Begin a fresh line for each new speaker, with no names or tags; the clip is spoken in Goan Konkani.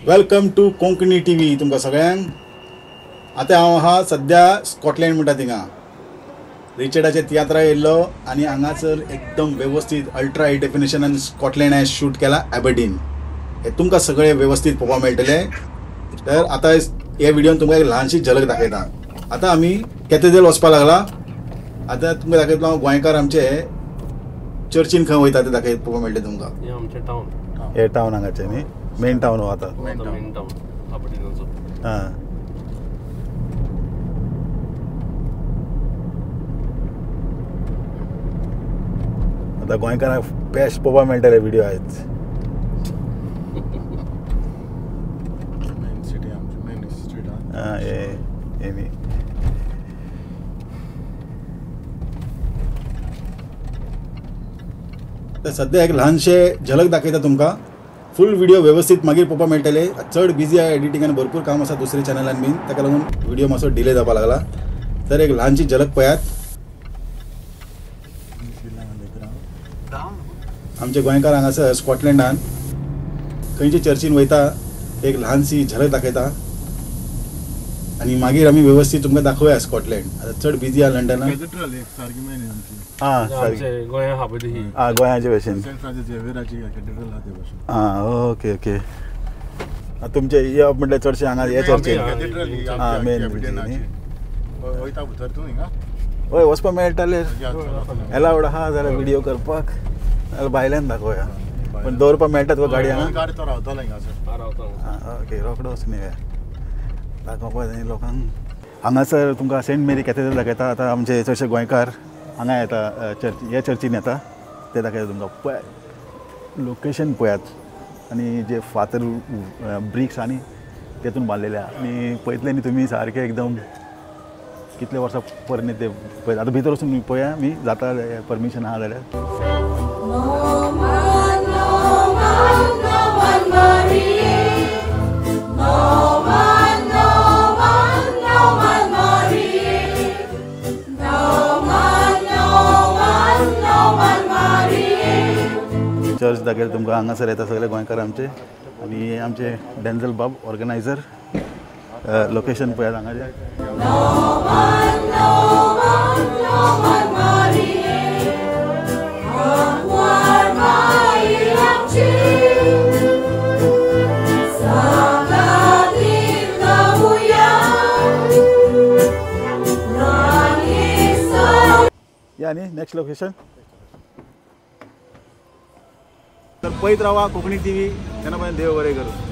Welcome to Konkani TV. तुमकां सगळ्यांक आतां हांव आहा सद्या स्कॉटलँड म्हणटा थिंगा रिचर्डाच्या तियात्रा येयल्लो आनी हांगासर एकदम वेवस्थीत अल्ट्रा हाय डेफिनेशनान स्कॉटलँड हांवें शूट केला एबर्डीन. हे तुमकां सगळें वेवस्थीत पळोवपाक मेळटलें. तर आतां हे व्हिडियोन तुमकां एक ल्हानशी झलक दाखयता. आतां आमी कॅथेड्रल वचपाक लागला. आतां तुमकां दाखयतलो हांव गोंयकार आमचे चर्चीन खंय वयता ते दाखय पळोवपाक मेळटलें तुमकां.
हे आमचें टावन,
हे टावन हांगाचें न्ही मेन टावन हो आतां
मेन टावन एबर्डीनाचो.
हां, आतां गोंयकारांक बेस्ट पळोवपाक मेळटले व्हिडियो आयज.
मेन सिटी आमची मेन स्ट्रीट.
हां, हे न्ही तर सद्या एक ल्हानशें झलक दाखयता तुमकां. फूल व्हिडिओ वेवस्थीत मागीर पळोवपाक मेळटले. चड बिजी आहा एडिटिंगान, भरपूर काम आसा दुसऱ्या चॅनलान बीन, ताका लागून व्हिडिओ मातसो डिले जावपाक लागला. तर एक ल्हानशी झलक पळयात. आमचे गोंयकार हांगासर स्कॉटलँडान खंयचे चर्चीन वयता एक ल्हानशी झलक दाखयता आनी मागीर आमी व्यवस्थीत तुमकां दाखोवया स्कॉटलँड. आतां चड बिजी आहा लंडनान.
कॅथेड्रल एक सारकी मेन आमची.
हां,
गोंया आहा पळय ती.
हां, गोंयाचे भशेन.
सेंट फ्रांसीस झेवियराची कॅथेड्रल आहा ते भशेन.
हां, ओके ओके. तुमचे येवप म्हटल्यार चडशे हांगा हे चर्चीन.
हां,
मेन
वयता भितर तूं हिंगा?
हय, वचपाक मेळटालें. एलावड आहा जाल्यार व्हिडियो करपाक, जाल्यार भायल्यान दाखोवया. पण दवरपाक मेळटा तुका गाडी हांगा?
गाडी तो रावतलो हिंगासर.
हां, ओके. रोकडो वचून येवया दाखोवपाक जाय लोकांक. हांगासर तुमकां सेंट मेरी कॅथेड्रल दाखयता. आतां आमचे चडशे गोंयकार हांगा येता, चर्च ह्या चर्चीन येता ते दाखयता तुमकां. पळयात लोकेशन पळयात आनी जे फातर ब्रिक्स आनी तेतून बांदलेले आहा आनी पळयतले न्ही तुमी सारके एकदम कितले वर्सां पोरणे ते पळयता. आतां भितर वचून पळया मी जाता परमिशन आहा जाल्यार. चर्च दाखयता तुमकां. हांगासर येता सगळे गोंयकार आमचे आनी आमचे डेन्झल बाब ऑर्गनायझर. लोकेशन पळयात हांगाचें. या न्ही नेक्स्ट लोकेशन. तर पळयत रावा कोंकणी टीव्ही. तेन्ना पर्यंत देव बरें करूं.